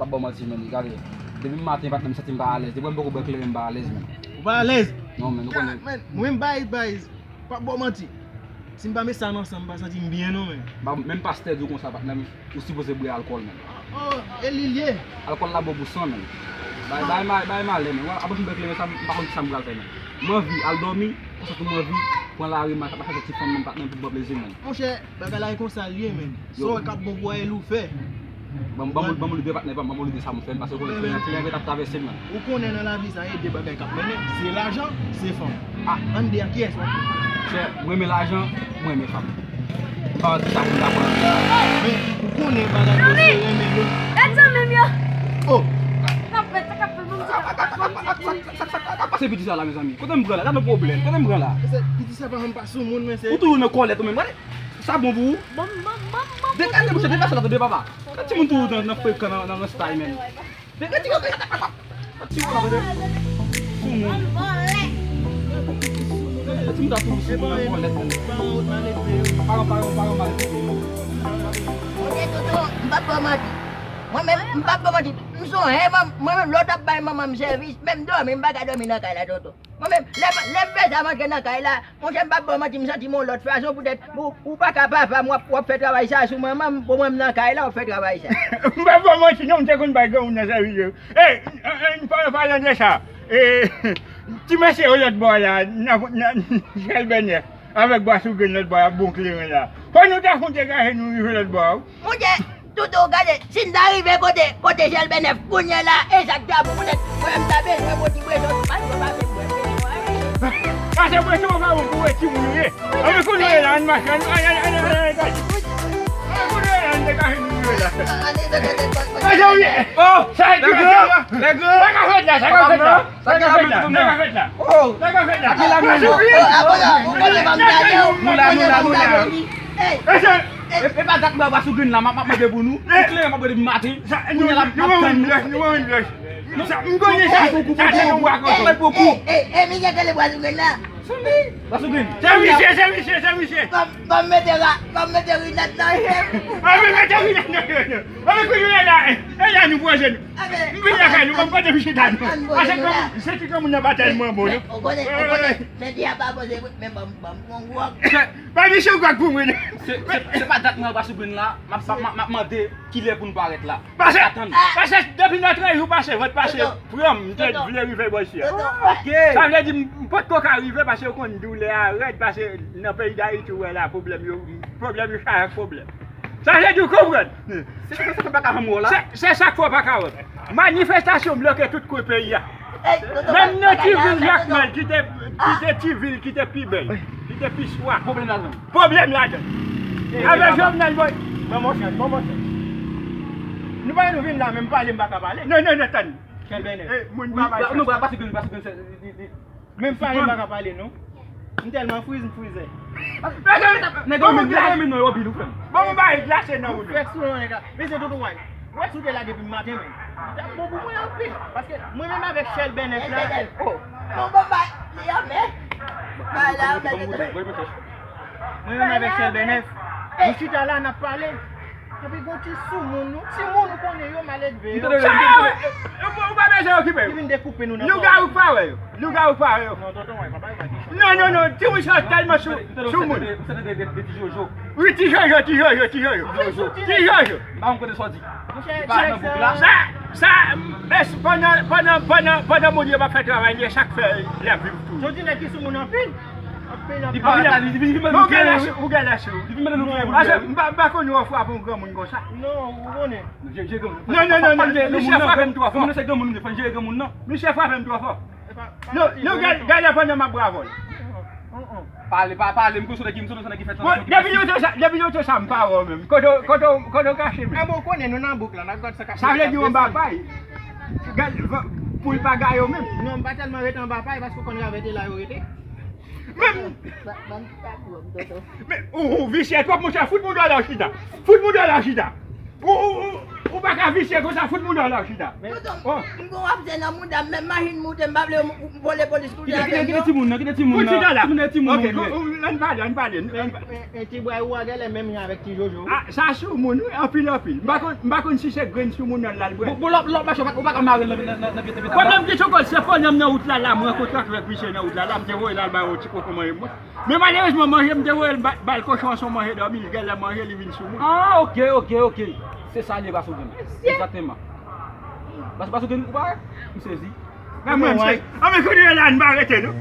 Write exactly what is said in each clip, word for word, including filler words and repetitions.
Bon, manti, men, gade. Depi maten, patnè, m santi m pa alèz. Depi m poko bwè kleren, m pa alèz, men. Ou pa alèz? Non, men, ou konnen. Men, mwen, m bay, bay. Pa ba w manti. Si m pa met sa nan san m, m pa santi m byen non, men. Ba, menm pastè di w konsa, patnè m, ou sipoze bwè alkòl, men. Oh, e li l ye. Alkòl la bon pou san, men. Bay, bay, bay, bay malè, men. Apre m bwè kleren sa, m pa konn kisa m pral fè, men. M anvi al dòmi, konsa tou m anvi pran lari, m ap mache ak ti fanm, men, patnè m pou m pran plezi, men. Monchè, bagay la e konsa l ye, men. Sa w wè k ap bon pou w, e l ou fè. Ban m, ban m, ban m lide, patnè, ban m, ban m lide sa m fè, paske w konnen kleren, kleren t ap travèse m nan. Ou konnen nan lavi sa, e de bagay k ap mennen, se lajan, se fanm. Ah, ann de a kiyès w ap pran? Chè, mwen renmen lajan, mwen renmen fanm. M pa wè kisa pou m ta pran. Men, ou konnen bagay yo se renmen yo. Gad zanmi m yo. Oh. K ap fèt, sa k ap fèt, ban m di, ban m di. Sa k ap pase piti sa la, mezanmi? Kote m pran la? Gad yon pwoblèm. Kote m pran la? Piti sa pa janm pa sou moun, men se. Ou toujou nan kòlèt ou menm. Gade. Sa bon pou ou? Bon, bon, bon, bon. Degaje, monchè, depase la, tande papa. Gad timoun toujou nan, nan frekan, nan, nan, nan style, men. Degaje, gad timoun la, tande. Sou moun. Gad timoun ta toujou sou moun nan kòlèt, men. Paran, paran, paran, mal. Kote Toto, m p ap ba w manti. Mwen menm, m p ap ba w manti. M sonje, mwen menm, lè w t ap bay manman m sèvis, menm dòmi, m pa ka dòmi nan kay la, Toto. Mwen menm, lè, lè m fè sa, m antre nan kay la, monchè, m p ap ba w manti, m santi m yon lòt fason, poutèt ou, ou pa ka papa m, w ap, w ap fè travay sa sou manman m, bon, mwen m nan kay la, w ap fè travay sa. M p ap ba w manti non, m te konn bay granmoun nan sèvis yo. Ey, an, an, palan, palan de sa, e, ti mesye yo lòt bò la, nan, nan, Chèlbè Nèf, avèk Bwa Sou Grenn lòt bò la, bon kleren la. Fò nou ta fè yon degaje, nou rive lòt bò a, wi. Monchè, Toto, gade, si n ta rive kote, kote Chèlbè Nèf kounye a la, e sa k ta bon, poutèt mwen menm ta bezwen bon ti presyon, paske w pa fè m bwè presyon, a. Pase presyon, w pa bon pou wè timoun ou ye. Ann kounye a la, ann mache, ann, ann, ann, ann, ann, ann, ann. Ann kounye a la, ann degaje nou ye la. Ann, ann, ann, ann, ann, ann. Pase w ye. Oh, sa e presyon, nèg yo, nèg yo. Sa k ap fèt la, sa k ap fèt la. Sa k ap fèt la? Sa k ap fèt la? Oh! Sa k ap fèt la? Ki la nou ye? Oh, oh, ah, bon, bon, bon, bon, bon, bon, bon, bon, bon, bon. Ey! E, e pa dat mwen Bwa Sou Grenn la, m ap, m ap mande pou nou. Ou kleren m ap mande pou maten. Kounye a la, m ap tann nou. Nou, nou, nou, nou. Sa, m konnen sa, sa se yon bwa kochon. Ey, ey, ey, misye tande Bwa Sou Grenn la. Bwa Sou Grenn. Se misye, se misye, se misye. Ban m, ban m mete la, ban m mete rinèt nan je m. Ban m mete rinèt nan je m. Ban m kounye a la, e la nou poze nou. M vin lakay nou, ban m poze misye ta nou. Pase kòm se ti granmoun nan pa tèlman bon, non. Ou konnen, ou konnen, men di a pa poze, men ban m, ban m pran gwòg. Ba misye gwòg pou mwen. Se, se, se pa dat mwen Bwa Sou Grenn la, m ap, m ap, m ap mande kilè pou nou parèt la. Pase, pase, depi nan trèz jou pase, vant pase, pran m, m te vle rive bò isi a. Ok. Sa vle di, m, m potko ka rive, pase yo konn doulè a rèd, pase nan peyi Dayiti, ou wè la, pwoblèm yo, pwoblèm yo chaje ak pwoblèm. Sa vle di, ou konprann? Se, se, se, se pa ka janm wè w la. Se, se sa k fè w pa ka wè m. Manifestasyon bloke tout kwen peyi a. Menm nan ti vil Jakmèl, ki te, ki te ti vil, ki te pi bèl, ki te pi swa. Pwoblèm ladan. Pwoblèm ladan. Avèk Jovenel, boy. Bon, monchè, bon, monchè. Nou pa nou vin la, menm pale, m pa ka pale. Non, non, non, tann. Chèlbè Nèf. Eh, moun pa bay chans. Nou pa pase grenn, pase grenn, se, li, li, li. Menm pale, m pa ka pale, non. M tèlman friz, m frize. Nèg yo menm, nèg yo menm, non, yo bil ou frè m. Bon, m bay glase nan ou. Fèk sou non, nèg la. Mesye Toto Way. Wè si w te la depi maten, men. Li t ap bon pou mwen anpil. Paske mwen menm avèk Chèlbè Nèf la. Oh. Non, bon, bay, li anmè. Bay la, anmè. Mwen menm avèk Chèlbè Nèf. Nou chita la, n ap pale. Epi gon ti soumoun, nou, timoun ou konnen yo, maledve yo. Sa yo, ou pa bezwen okipe yo. Li vin dekoupe nou nan. Lougawou k pa wè yo. Lougawou k pa wè yo. Non, tonton, wè, papa, yo pa di sa. Non, non, non, timoun sa tèlman sou, soumoun. Ou se de, de, de, de ti Jojo. Wi, ti Jojo, ti Jojo, ti Jojo. Ti Jojo. M pa konn kote sa w di. Monchè, pa nan bouk la. Sa, sa, men pandan, pandan, pandan, pandan Bondye pa fè travay li, sa k fè l ap viv tou. Jodi nèg ki soumoun anpil. Anpil, anpil. Li pa la, li vin, li vin mande nou kleren, wi. Ou gen lè sou. Li vin mande nou kleren, wi. Pase m pa, m pa konn yo frape yon granmoun konsa. Non, ou konnen. Non, non, non, non, misye frape m twò fò. Misye frape m twò fò. Non, non, gade, gade pandan m ap bravo l. Pale, pa pale, m konn se nèg ki, m konn se nèg ki fè tansyon. Depi nou te sa, depi nou te sa, m pa wè w menm. Kote, kote, kote w kache menm? Enben, ou konnen nou nan bouk la, n ap gad sa k ap fèt. Sa vle di w anba pay. Gad, pou l pa gaye w menm. Non, m pa tèlman rete anba pay, paske w konn ravète la yo rete. Men, men, ou, ou visye twòp, monchè, fout mouda la chita. Fout mouda la chita. Ou, ou, ou, Ou pa ka visye konsa, fout mouda w la, chita. Tonton, m gon wap se nan mouda m, menm machin moute, m pa vle m vole polis kounye a. Kite, kite, kite timoun nan, kite timoun nan. Fout chita la. Kite timoun nan, ok, timoun yo. Ann pale, ann pale, ann pale. E, e, e ti bwa ou a genlè menm jan avèk ti Jojo. Ah, sa sou moun, wi, anpil, anpil. M pa konn, m pa konn si se grenn sou moun nan l al bwè. Bon, bon, lòt, lòt mache, ou pa, ou pa ka mare nan, nan, nan, nan pye, pye, pye. Pwoblèm ki sou kòl, se pwoblèm nan wout la, la, mwen rankontre avèk misye nan wout la, la, m te voye l al bay yon ti koko manje mwen. Men malerezman, manje m te voye l ba-, ba l kochon an, se yon manje dòmi, l genlè manje, li vin sou mwen. Ah, ok, ok, ok. Se sa l ye, Basogen. Egzakteman. Bas-, Basogen, ou pa wè? M sezi. Men mwen, m sezi. Anben, kounye a la, n pa rete, non.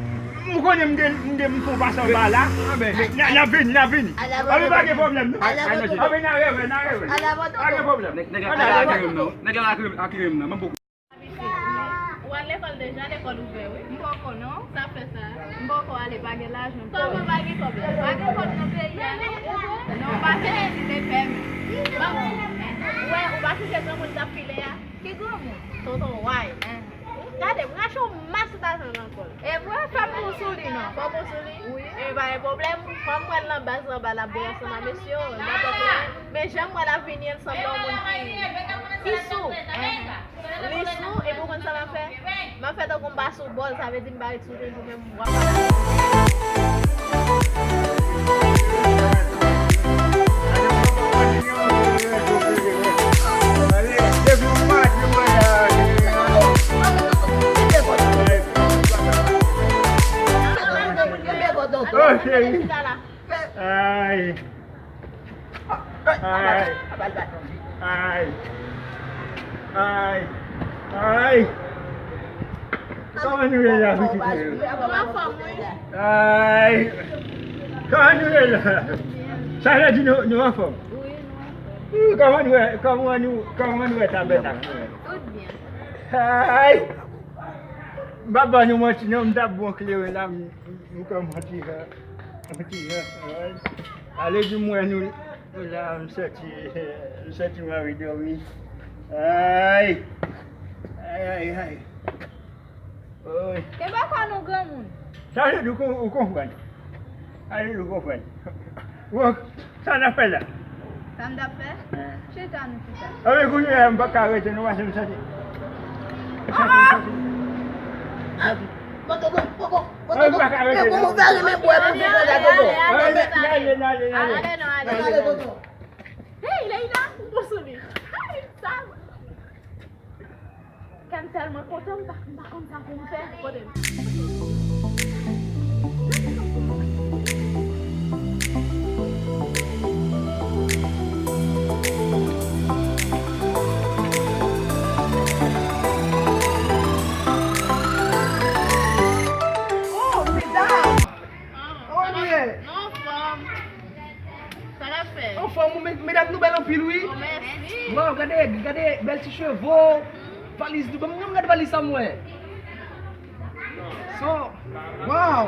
Ou konnen m gen, m gen, m fon pase anba la. Anben. N a, n a vini, n a vini. Anben, pa gen pwoblèm, non. Anben, n a revè, n a revè. Pa gen pwoblèm. Nèg, nèg la akire m nan. Nèg la akire m nan. Mwen poko Ou al lekòl deja, lekòl ouvè, wi. M poko non. Sa fè sa? M poko ale, pa gen lajan. Kòman pa gen kòb la? Pa gen kòb nan peyi a, non. Non, ou pa fè etid e pèmi. Ou wè, ou pa chonje granmoun k ap file a? Ki granmoun? Tonton Way. Gade, m rache yon mas lajan nan kò l. E vre, fè m pou sou li, non. Fè m pou sou li? Wi. E pa gen pwoblèm, fò m pral nan baz anba la bwè ansanm ak mesye yo, n ap pale. Men jan m wè l ap vini ansanm nan yon moun ki, ki sou. Li sou, epi ou konn sa m ap fè? M ap fè tankou m pa sou bòl, sa vle di m pa ret sou toujou menm. W ap pale. Oh, cheri. Ay. Ay. Ay. Ay. Ay. Kòman nou ye la, pitit mwen? Nou anfòm, wi. Ay. Kòman nou ye la? Sa vle di nou, nou anfòm? Wi, nou anfòm. Wi, kòman nou ye, kòman nou, kòman nou ye tabèt ak nou? Tout byen. Ay. M pa ba nou manti non, m t ap bon kleren la, m, m, m kòmanse, an ti jan, an ti jan. Ale di mwen nou, nou la, m santi, m santi m anvi dòmi. Ay! Ay, ay, ay. Oy. Kenbe kò nou, granmoun. Sa vle di ou kon-, ou konprann? Sa vle di ou konprann? Bon, sa n ap fè la? Sa n t ap fè? Chita nou chita. Anben, kounye a, m pa ka rete non, paske m santi. M santi, m santi. M santi. Anben, m pa ka rete non. N ale, n ale, n ale. Ale non, ale. Hey, Leila, ou bon sou li. Hey, sa. Kè m tèlman kontan, m pa, m pa konn sa pou m fè. Kote m? Oh, medam! Kòman nou ye? Nou anfòm. Sa n ap fè? Anfòm, wi, medam, nou bèl anpil, wi. Oh, mèsi. Waw, gade, gade bèl ti cheve w. Valiz nou, ban m gade valiz sa m wè. So, waw.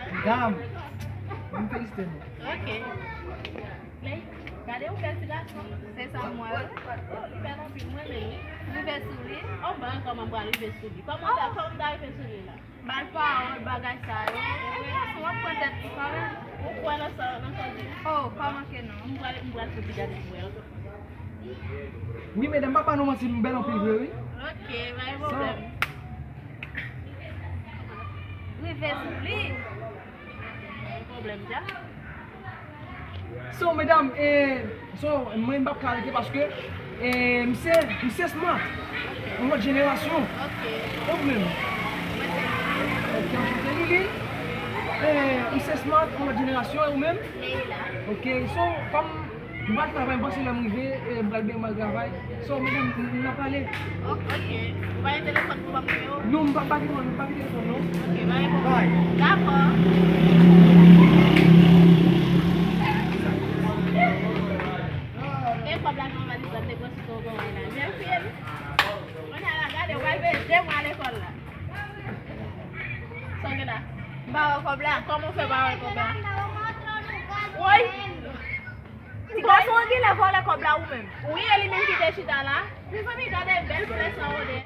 Medam, m felisite nou. Ok. Gade yon bèl ti gason. Se sa m wè, wi. Oh, li bèl anpil, mwen menm, wi. Rive sou li. Oh, ban kòman m pral rive sou li. Kòman ta, kòman m ta rive sou li la? Ba l pawòl, bagay sa yo. Epi, w ap pran tèt li kanmenm. Ou kwè nan sa, nan sa w di? Oh, pa manke non. M pral, m pral soti gade pou wè ankò. Wi, medam, pa ba nou manti, m bèl anpil vre, wi. Ok, pa gen pwoblèm. Rive sou li. Pa gen pwoblèm, dja. So, medam, eh, so, mwen m p ap ka rete paske, eh, m se, m se smart. Yon lòt jenerasyon. Ok. Ou menm? Mwen se Lili. Ok, anchante, Lili. Eh, m se smart, yon lòt jenerasyon, e ou menm? Leila. Ok, so, kòm m pral travay, m panse lè m rive, eh, m pral byen mal travay. So, medam, n ap pale. Ok, ok. Ou pa gen telefòn pou ban m nimewo? Non, m pa, pa gen telefòn, m pa gen telefòn, non. Ok, pa gen pwoblèm. Bye. Dakò. E kòb la nan valiz la, m te pran sou kòb mwen la. Jen fi, kounye a la, gade, ou pral peye de mwa lekòl la. Sa w gen la? M pa wè kòb la. Kòman w fè pa wè kòb la? Woy! Ti gason an genlè vòlè kòb la ou menm. Wi, e li menm ki te chita la. Mezanmi, gade bèl flè sa, Rodè.